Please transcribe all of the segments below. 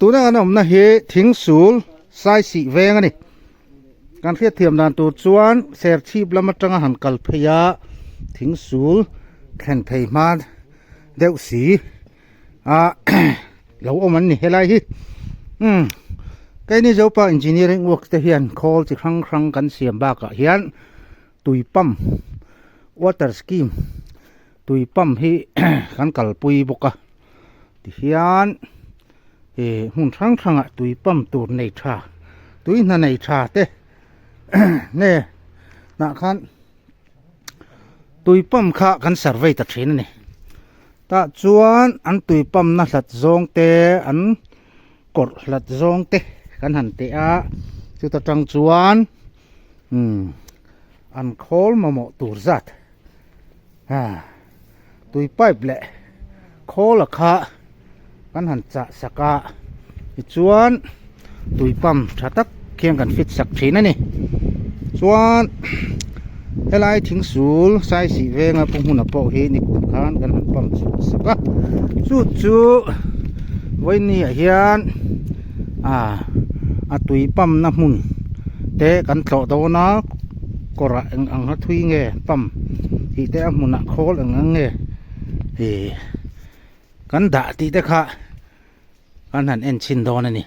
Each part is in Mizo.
Tuna kan awmna hi thingsul saisih veng a ni. Kan hriatthiam dan tur chuan serchhip lam atanga han kal phei a thingsul thlen phei hma deuh si a lo awm an ni helai hi. Umm keini Zopa Engineering Works te hian khawl chi hrang hrang kan siam bakah hian tui pump water scheme tui pump hi kan kalpui bawk a tihian ih hmun hrang hrangah tui pump tur nei tha tui hna nei tha te nge tah khan tui pump kha kan survey ta thin a ni tah chuan an tui pump na hlat zawng te an kawrh hlat zawng te kan han teh a chuta tang chuan umm an khawl mamawh tur zat tui pipe leh khawl a kha kan han chah sak a tichuan tui pump tha tak khian kan fit sak thin a ni chuan helai thingsul saisih venga pu hmuna pawh hi nikum khan kan han pump chhuah sak a chu chu vawiini ah hian ah a tui pump na hmun te kan tlawh dawn a kawr ah eng ang a thui nge pump tih te a hmunah khawl eng ang nge ih kan dah tih te kha kan han en chhin dawn a ni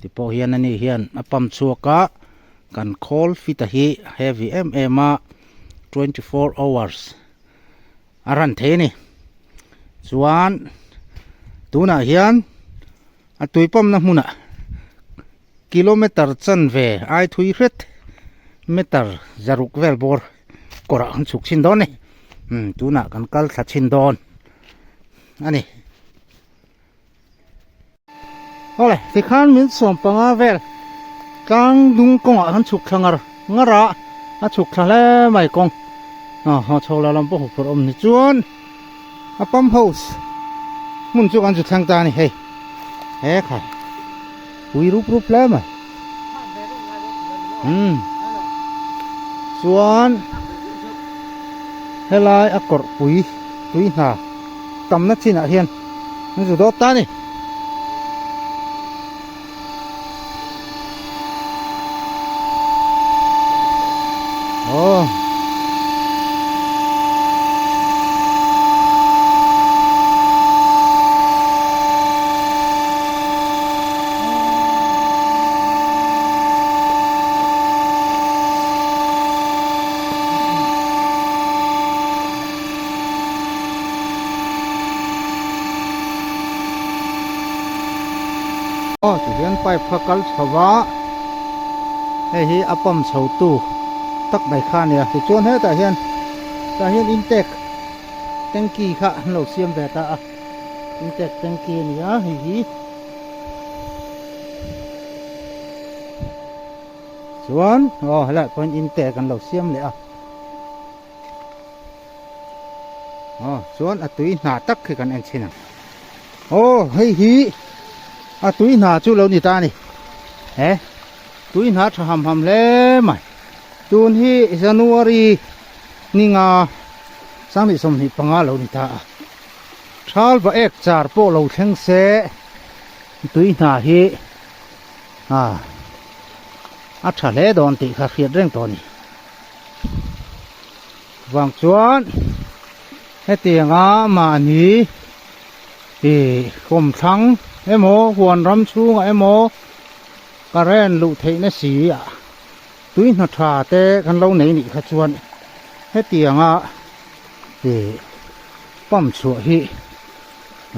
ti pawh hian ani hian a pump chhuak a kan khawl fit a hi heavy em em a 24 hours a run thei a ni chuan tunah hian a tui pump na hmunah kilometer chanve ai thui hret meter zaruk vel bawr kawrah an chhuk chhin dawn a ni umm tunah kan kal thla chhin dawn a ni. Awle tikhan min sawm panga vel tlang dung kawngah khan chhuk thla ngar ngar a a chhuk thla hle mai kawng aw chho la lam pawh huphurh awm ni chuan a pump house hmun chu kan chu thleng ta a ni hei he khai pui rup rup hle mai umm chuan helai a kawrh pui tui hna tamna chinah hian an zu dawt ta a ni. Aw. Aw tihian pipe kha kal chho va hei hi a pump chho tu tak mai kha a nia tichuan hetah hian tah hian intake tanky kha an lo siam ve ta a intake tanky a ni a hei hi. Chuan aw helaiah pawhin intake an lo siam leh a. Aw chuan a tui hna tak khi kan en chhin ang. Aw hei hi a tui hna chu lo ni ta a ni. He tui hna tha ham ham hle mai. Tun hi January ni nga 2025 lo ni ta a. Thal va ek char pawh lo thleng se tui hna hi a a tha hle dawn tih kha hriat reng tawh a ni. Vang chuan hetianga mahni ih kawmthlang emaw huan ram chhungah emaw current luh theihna si ah tui hna tha te kan lo nei nih kha chuan hetianga ih pump chhuah hi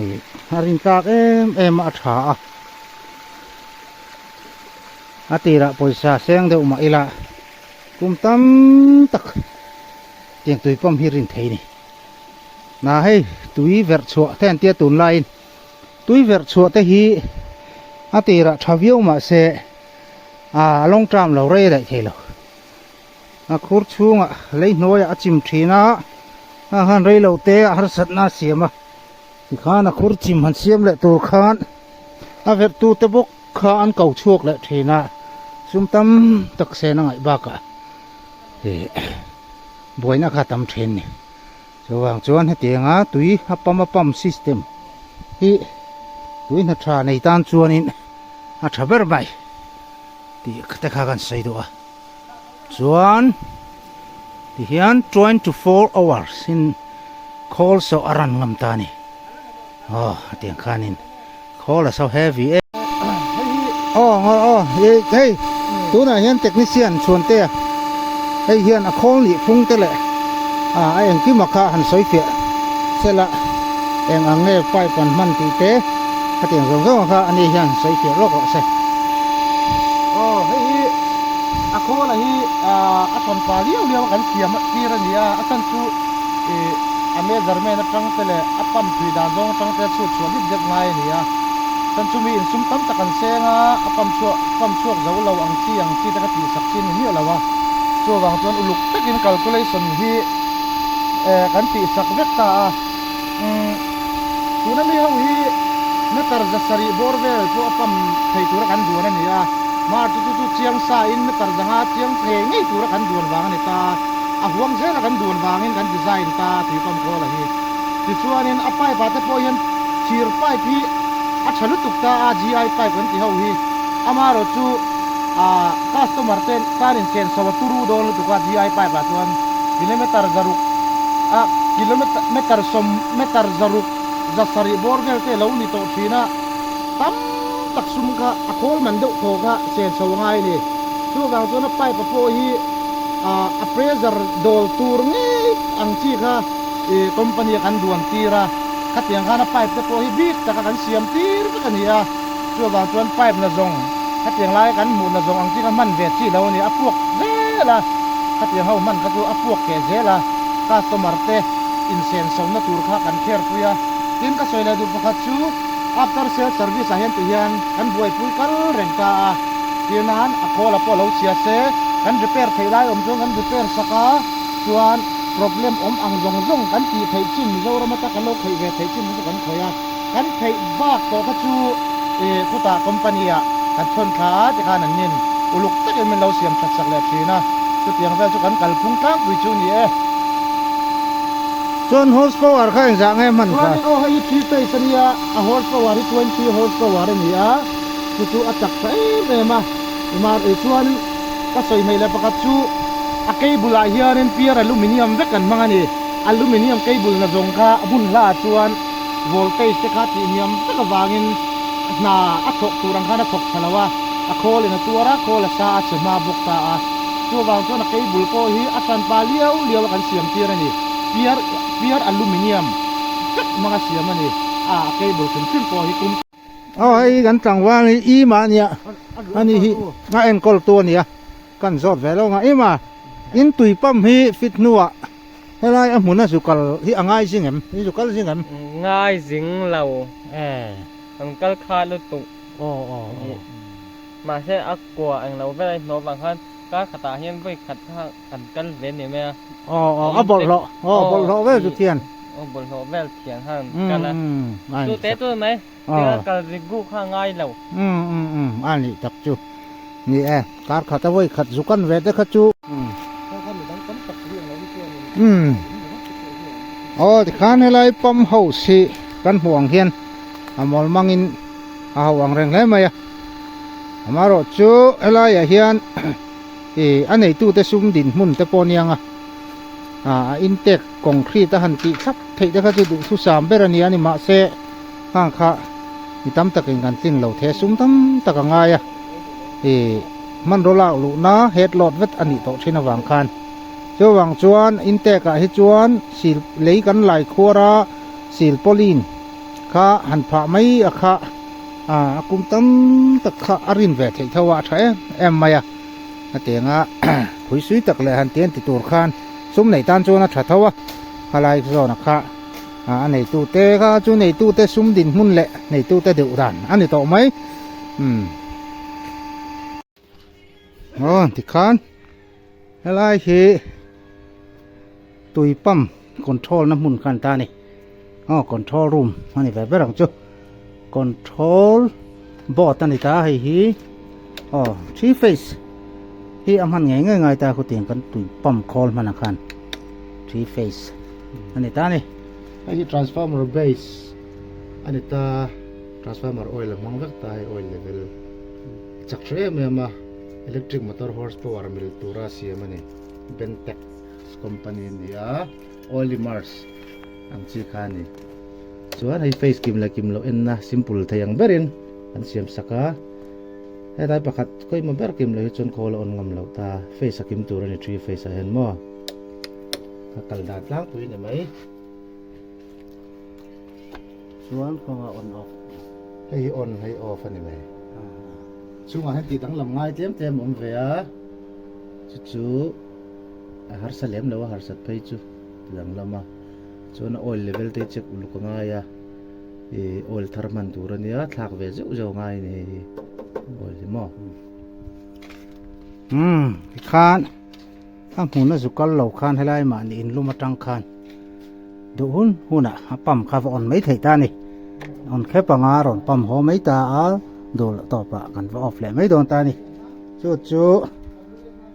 ih a rin tlak em em a a tha a a tirah pawisa seng deuh mah ila. Kum tam tak tiang tui pump hi rin thei a ni. Na hei tui verh chhuah te an tia tun laiin tui verh chhuah te hi a tirah tha viau mah se a long term lo rei daih thei lo. A khur chhungah lei hnuaiah a chim thin a, a han rei lo te a harsatna a siam a, tikhan a khur chim han siam leh tur khan a verh tu te bawk kha an ko chhuak leh thin a, sum tam tak sen a ngaih bakah ih buaina kha a tam thin a ni. Chuvang chuan hetianga tui a pump a pump system hi Tui hna tha nei tan chuanin a tha ber mai tih te kha kan sawi duh a. Chuan tihian 24 hours in khawl sawh a ran ngam ta a ni. Aw hetiang khanin khawl a so heavy em. Aw aw hei tunah hian technician chhuantea hei hian a khawl nih phung te leh a engkim a kha han sawi fiah sela eng ang nge pipe an hman tih te hetiang zawng zawng a kha ani hian sawi fiah lawk rawh se. Aw hei hi a khawl a hi a hran pa liau liau a kan siam tir a ni a a chhan chu ih a measurement atang te leh a pump thui dan zawng atang te a chhut chhuah dip dep ngai a ni a chuan chumi insum tam tak an seng a a pump chhuah pump chhuak zo lo ang chi ang chi te kha tihsak chi a ni miah lo a chuvang chuan uluk takin calculation hi eh kan tihsak vek ta a umm tuna mi ho hi meter zasarih bawr vel pawh a pump thei tura kan duan a ni a mar chu chu chu chiang sa in meter zanga chiang ngei ngei tura kan duan vang a ni ta. A huang zela kan dun vangin kan design ta tui pump khawl a hi. Tichuanin a pipe ah te pawh hian thir pipe hi a tha lutuk ta a, GI pipe kan ti ho hi. Amaherawhchu ah customer te tan in chen so a turu dawn lutuk a GI pipe ah chuan kilometer zaruk ah kilometer meter sawm meter zaruk zasarih bawr vel te lo ni tawh thin a, tam tak sum kha a khawl man deuh thaw kha chen so a ngai a ni. Chuvang chuan a pipe ah pawh hi. A pressure dawl tur ngei ang chi kha ih company a kan duan tir a, khatiang khan a pipe te pawh hi bik taka kan siam tir vek a ni a, chuvang chuan pipe na zawng khatiang laia kan hmuh na zawng ang chi kha hman ve chi lo a ni, a puak zel a, khatiang ho hman kha chu a puak keh zel a, customer te insenso na tur kha kan kher pui a, tin ka sawi leh duh pakhat chu after sale service ah hian ti hian kan buaipui kal reng ta a. Tir nan a khawl a pawh lo chhia se, kan repair theih lai awm chuan kan repair sak a, chuan problem awm ang zawng zawng kan tih theih chin Mizoram ata kan lo khawih ve theih chin kha chu kan khawih a, kan theih bak tawh kha chu ih khutah company ah kan thawn thla a tikhan an nin uluk takin min lo siam that sak leh thin a, chutiang vel chu kan kalphung tlangpui chu ni e. Chuan horse power kha engzah nge hman kha? Chuanin aw hei hi three phase a nia, a horse power hi 20 horse power a ni a. Chu chu a chak tha em em a, imar ei chuan ka sawi hmei leh pakhat chu a cable ah hianin pure aluminium vek an hmang a ni. Aluminium cable na zawng kha a hun hla ah chuan voltage te kha tih hniam vek avangin hna a thawk tur ang khan a thawk tha lo a, a khawl in a tuar a, khawl a sa a chhe hma bawk ta a. Chuvang chuan a cable pawh hi a hranpa liau liau a kan siam tir a ni. Pure pure aluminium vek hmang a siam a ni a, a cable hrim hrim pawh hi kum. Aw hei kan tlangval hi Ima a nia ani hi a enkawl tu a nia kan zawt ve lo ang a Ima in tui pump hi fit hnuah helai a hmun a zu kal hi a ngai zing em i zu kal zing em? Ngai zing lo kan kal kha lutuk aw aw aw mahse a kua englo vel a inhnawh vang khan kar khatah hian vawi khat kha kan kal ve ni mai a. Aw aw a bawlhhlawh aw bawlhhlawh vel chu thian. Aw bawlhhlawh vel thian khan kal a. Chu te chu mai tia kal rik gu kha ngai lo. Um um um a nih tak chu ni e kar khat a vawi khat zu kan ve te kha chu. Um aw tikhan helai pump house hi kan hmuh ang hian a mawl mangin a ho ang reng hle mai a amaherawh chu helaiah hian. Ih a neitute sum dinhmun te pawh aniang a, ah a intake concrete a han tih thlap theih te kha chu duhthusam ber a ni a ni mahse hang kha mi tam takin kan tlin lo the sum tam tak a ngai a, ih hmanraw lak luhna head load vet a nih tawh thin avang khan chuvang chuan intake ah hi chuan sil lei kan lai khuar a silpauline kha han phah mai a kha. A kum tam tak kha a rin ve theih tho a, a tha em em mai a. A tianga phui sui tak leh han ti an ti tur khan sum nei tan chuan a tha tho a. Khalai zawn a kha a neitu te kha chu neitu te sum din hmun leh neitu te deuh dan a ni tawh mai. Umm. Aw tikhan helai hi tui pump control na hmun khan ta a ni aw control room a ni ve ber ang chu control board a ni ta hei hi aw three phase hi a hman ngei ngei ngai ta khutiang kan tui pump khawl hman ah khan three phase a ni ta a ni hei hi transformer base a ni ta. Transformer oil a hmang vek ta hei oil level a chak tha em em a electric motor horse power mil tura siam a ni Bentex company a ni a oilimers ang chi kha a ni chuan hei face kim leh kim loh enna simple thei ang berin an siam sak a helai pakhat kawimah ber kim loh hi chuan khawl a on ngam loh ta face a kim tur a ni three face ah hian maw a kal dan tlangpui a ni mai. Chuan kawngah on off. Hei hi on hei off a ni mai. Chungah hian tih danglam ngai tlem tlem a awm ve a, chu chu a harsa lem lo a harsat phei chu ti danglam a. Chuan a oil level te hi check uluk a ngai a, ih oil thar hman tur a nia thlak ve zeuh zeuh a ngai a ni hei hi oil hi maw. Umm tikhan. A hmun a zu kal lo khan helai mahni in lum atang khan duh hun hunah a pump kha va on mai theih ta a ni. On khep anga a rawn pump haw mai ta a, duh loh tawpah kan va off leh mai dawn ta a ni. Chu chu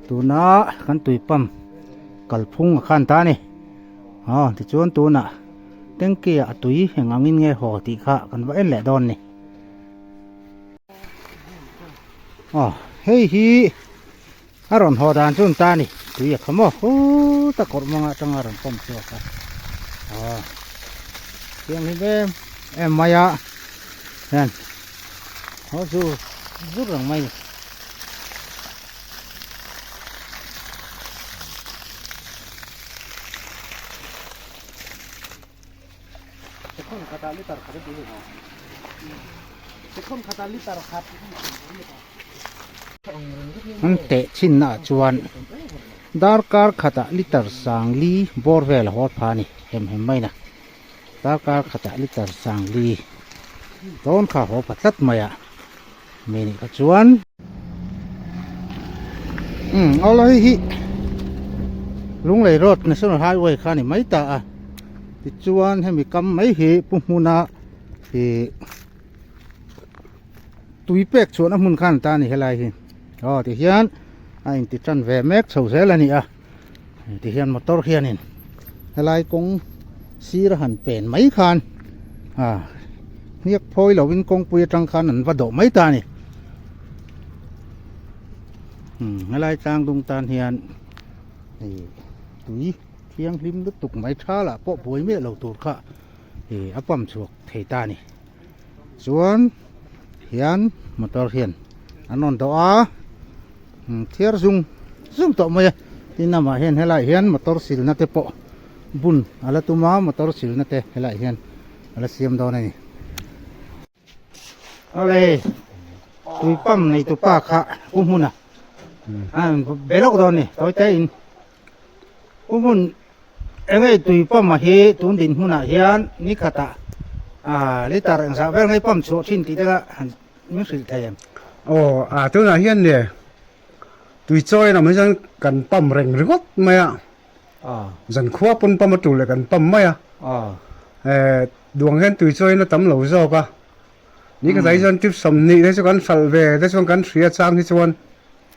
tuna kan tui pump kalphung a khan ta a ni. Aw tichuan tunah tanky ah a tui eng angin nge haw tih kha kan va en leh dawn a ni. Aw hei hi. A rawn haw dan chu an ta a ni tui a kham aw hut a kawrh mawngah atanga a rawn pump chhuak a aw thianghlim em em mai a hian haw zur zur reng mai a ni. An teh chhinna ah chuan darkar khatah liter sang li bawr vel a haw pha a ni hem hem mai na darkar khatah liter sang li dawn kha a haw pha tlat mai a mi nih kha chuan umm aw hei hi Lunglei road national highway kha a ni mai ta a tichuan hemi kam mai hi pu hmuna ih. Tui pek chhuahna hmun khan ta a ni helai hi aw ti hian a inti tan ve mek chho zel a ni a ti hian motor hianin helai kawng sir a han pen mai khan a hniak phawi lovin kawngpui atang khan an va dawh mai ta a ni umm helai tlang dung tan hian hei tui thianghlim lutuk mai tha lah pawh buai miah lo tur kha ih a pump chhuak thei ta a ni. Chuan hian motor hian an rawn dawh a thiar zung zung tawh mai a tin amah hian helaiah hian motor silna te pawh bun a la tum a motor silna te helaiah hian a la siam dawn a ni. Awle tui pump nei tu pa kha u hmuna a be lawk dawn a ni tawi te in u hmun. Engei tui pump a hi tun din hmunah hian ni khatah ah litre engzah vel ngei pump chhuah thin tih te kha han min hrilh thei em? Aw ah tunah hian le tui chawi lam hi chuan kan pump reng ringawt mai a, zankhua pawn pump a tul leh kan pump mai a, eh duang hian tui chawiin a tam lo zawk a, ni khatah hi chuan trip 20 te chu kan hralh ve te chuan kan hria chang hi chuan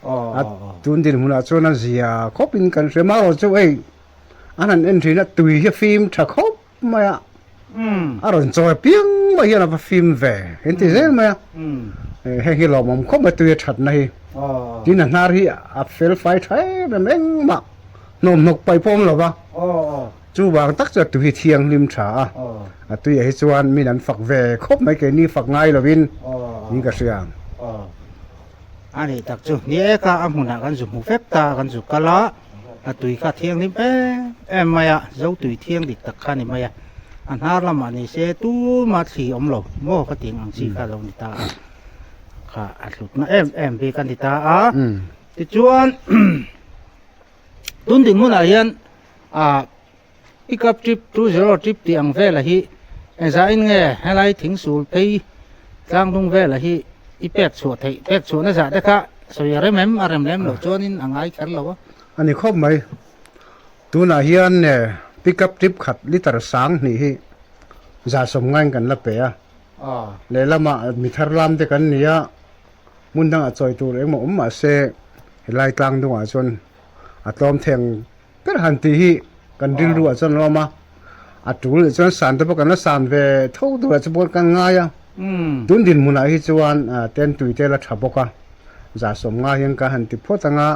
A tun dinhmunah chuan a zia khawpin kan hria marawh chu hei an han en thin a tui hi a fim tha khawp mai a a rawn chawi piang mai hian a va fim ve in ti zel mai a heng hi lawmawm khawp mai tui a thatna hi tin a hnar hi a fel fai tha em em engmah hnawmhnawk paih pawh a awm lo va chuvang tak chu a tui hi thianghlim tha a a tuiah hi chuan min an fak ve khawp mai keini fak ngai lovin in ka hria. A nih tak chu ni e kha a hmunah kan zu hmu vek ta a kan zu kal a a tui kha a thianghlim em em mai a zo tui thiang dik tak kha a ni mai a a hnar lamah ni se tuma thli awm lo maw ka tih ang chi kha a lo ni ta a kha a hlutna em em bik a ni ta a tichuan tun dinhmunah hian ah Pick up trip 20 trip tih ang vela hi engzahin nge helai thing sul phei tlang dung vela hi i pek chhuah theih pek chhuahna zah te kha sawi a rem em a rem lem loh chuanin a ngai kher lo a. A ni khawp mai. Tunah hian pick up trip khat liter sang hnih hi zah sawm ngaiin kan la pe a. Lehlamah mi thar lam te kan ni a, hmun dangah chawi tur engmaw awm mahse helai tlang dungah chuan a tlawm theng Ber han tih hi kan rilru ah chuan a awm a, a tul leh chuan san te pawh kan la san ve tho tur ah chu pawh kan ngai a. Tun dinhmunah hi chuan ten tui te la tha bawk a, 150 hian ka han ti phawt anga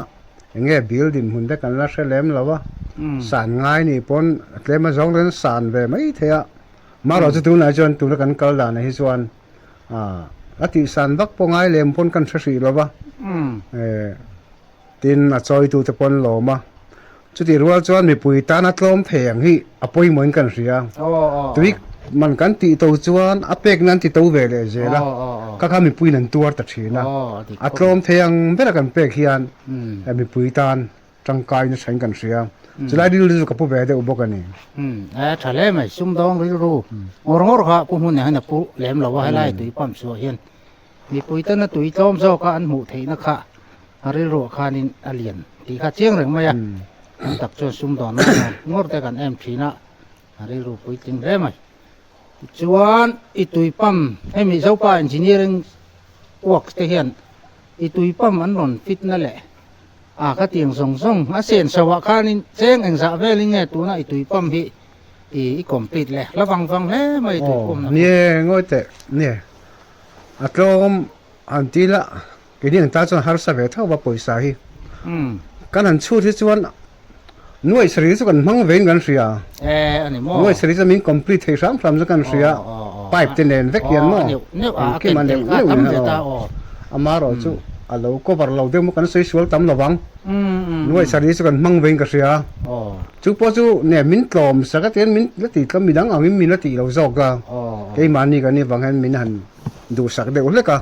eng nge bill dinhmun te kan la hre lem lo a, san ngai nih pawn tlem a zawng ten san ve mai thei a, marawh chu tunah chuan tuna kan kal danah hi chuan a tihsan vak pawh ngai lem pawn kan hre hrih lo va, Tin, a chawitute pawn lawm a. Chutih rual chuan mipui tana tlawm thei ang hi a pawimawhin kan hria. Tui man kan tih to chuan a pek nan ti to ve leh zel a, kha kha mipuiin an tuar ta thin a. A tlawm thei ang bera kan pek hian mipui tan tangkai nasa in kan hria. Chulai rilru chu ka pu ve deuh bawk a ni. E tha hle mai, sumdawng rilru ngawr ngawr kha pu hmun hian a pu lem lo a, helai tui pump chhuah hian Mipui tana tui tlawm zawka an hmuh theihna kha a rilruah khanin a lian tih kha chiang reng mai a, tam tak chuan sumdawnna ngawr ngawr te kan em thin a, a rilru puitling hle mai. Tichuan i tui pump hemi Zopa Engineering Works te hian i tui pump an rawn fit na leh a khatiang zawng zawng a sen chho ah khanin cheng engzah velin nge tuna i tui pump hi i complete le hla vang vang hle mai tui pump na kha. Nia ngawi teh nia A tlawm han ti la, keini ang tan chuan harsa ve tho va pawisa hi. Kan han chhut hi chuan nuaih sarih chu kan hmang vein kan hria. Nuaih sarih chu min complete thei hram hram chu kan hria. Pipe te nen vek hian maw? Engkim a neuh neuh nen a aw. Amaherawh chu a lo cover lo deuh maw kan sawi sual tam lo vang. Nuaih sarih chu kan hmang vein ka hria. Chu pawh chu nge min tlawm sak a tihian min la tih tlawm midang angin min la tih lo zawk a, keimahni kan nih vang hian min han duhsak deuh hlek a,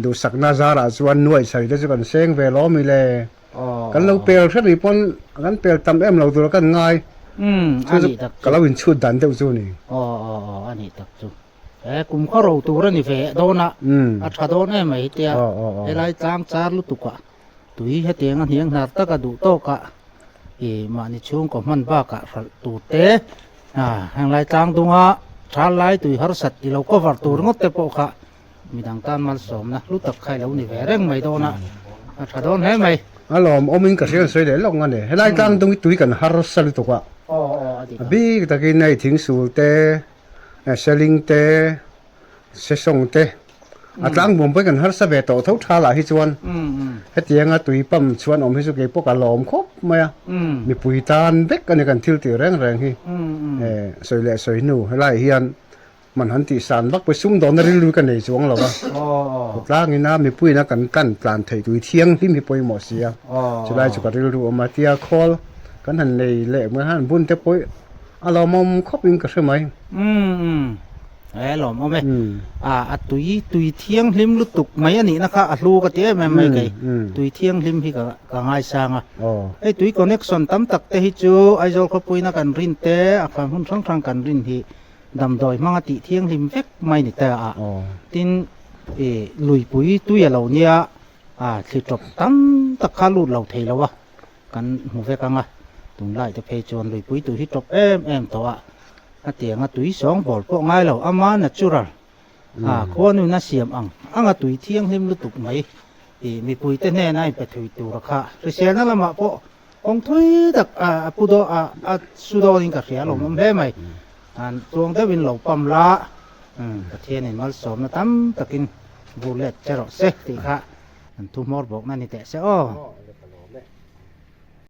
duhsakna zarah chuan nuaih chhai te chu kan seng ve lawm i le, kan lo pel hret rih pawn kan pel tam em lo tur a kan ngai, chu chu ka lo inchhut dan deuh chu a ni. Kum khaw ro tur a ni ve dawn a, a tha dawn em mai tia helai tlang char lutuk ah. Tui hetiang a hniang hnar taka duh tawkah ih mahni chhungkaw hman bakah hralh tur te henglai tlang dunga thal lai tui harsat i lo cover tur ngawt te pawh kha midang tan malsawmna hlu tak kha i lo ni ve reng mai dawn a, a tha dawn hle mai. A lawm awmin ka hriat sawi leh lawk nga ni. Helai tlang dung hi tui kan harsa lutuk a, a bik takin hei thingsul te, seling te, Sesawng te a tlangbuam pawhin kan harsa ve tawh tho tha lah hi chuan hetianga tui pump chuan awm hi chu kei pawh ka lawm khawp mai a, mipui tan vek a ni kan thil tih reng reng hi sawi leh sawi hnu helaiah hian man han tih san vak pawh sumdawnna rilru ka nei chuang lo a, khawtlangin a mipuiin a kan kan tlan theih tui thianghlim hi pawimawh si a, chulai chu ka rilru awm a tia khawl kan han nei leh mai han bun te pawh a lawmawm khawpin ka hre mai. He lawm awm e. A a tui tui thianghlim lutuk mai a nihna kha a hlu ka ti em em mai kei. Tui thianghlim hi ka ka ngaisang a. Hei tui connection tam tak te hi chu Aizawl khawpuina kan rin te a khan hun hrang hrang kan rin hi damdawi hmanga tih thianghlim vek mai ni ta a. Tin i luipui tui a lo nia a thli tawp tam tak kha lut lo thei lo a kan hmu vek ang a. Tunlai te phei chuan luipui tui hi tawp em em tawh a. Hetianga tui sawngbawl pawh ngai lo, ama natural a khuanuin a siam ang anga tui thianghlim lutuk mai tih mipuite hnena a inpe thui tur a kha. Hriselna lamah pawh kawng thui tak a pu dawn a a su dawnin ka hria lawmawm hle mai. An tluang deuhin lo pam la, Pathianin malsawmna tam takin bu let che rawh se tih kha an thu hmawr bawkna ni teh se aw.